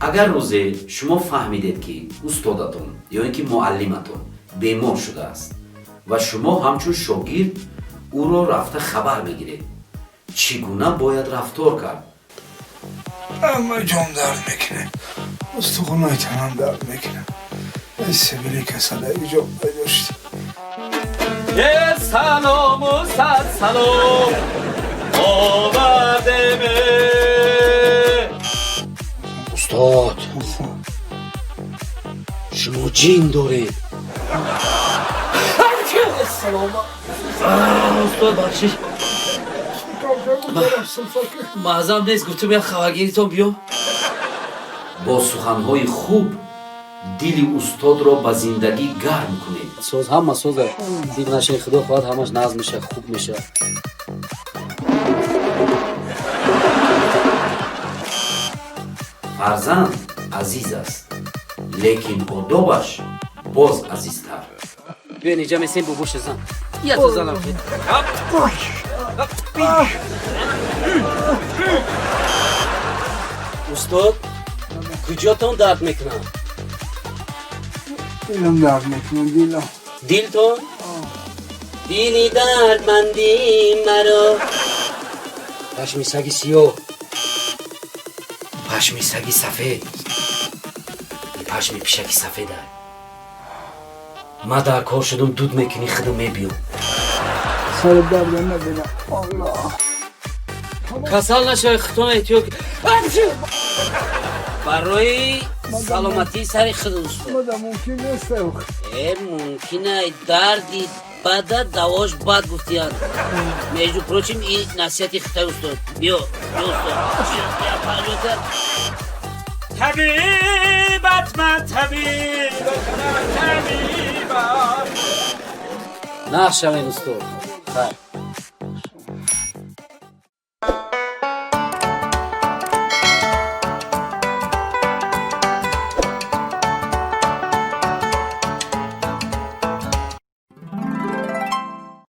Агар рӯзе шумо фаҳмидед, ки устодатон ё ин ки муаллиматон бемор шудааст ва шумо ҳамчун шогирд ӯро рафта хабар мегиред, чӣ гуна бояд рафтор кард? Ҳама ҷом дард мекунад, устухонои танам дард мекунад. Сибили касала иҷо пайдо шуд. Е салому сад салом овардем. Устод, шумо ҷин доред. Салом, устод, бахшиш, маъзам нест, гуфтум як хабаргиритон биём. Бо суханҳои хуб дили устодро ба зиндагӣ гарм кунед. Соз, ҳама соза, дил нашин, худо хоҳад, ҳамаш нағз мешавад, хуб мешавад. Фарзанд азиз аст, лекин одобаш боз азизтар. Биё, инҷа месем, бобоша зан, ято занам. Устод, куҷотон дард мекунад? Дилам дард мекунад, дилам. Дилтон? Дили дардманди маро. Пашми саги сиёҳ, пашми саги сафед, пашми пишаки сафеда. Ма дар кор шудум, дуд мекунӣ, худум мебиём. Сари дарда набинам, Аллоҳ. Касал нашавӣ, худтон эҳтиёт барои саломатии сари худ, устод. Мада мумкин нест. Э, мумкин ай, дарди бада давош бад гуфтиянд. Между прочим, и насиҳати хитай, устод. Биё, биё, устод. Табибат ман, табибат ман, табибат. Нағз шавен, устод, хайр.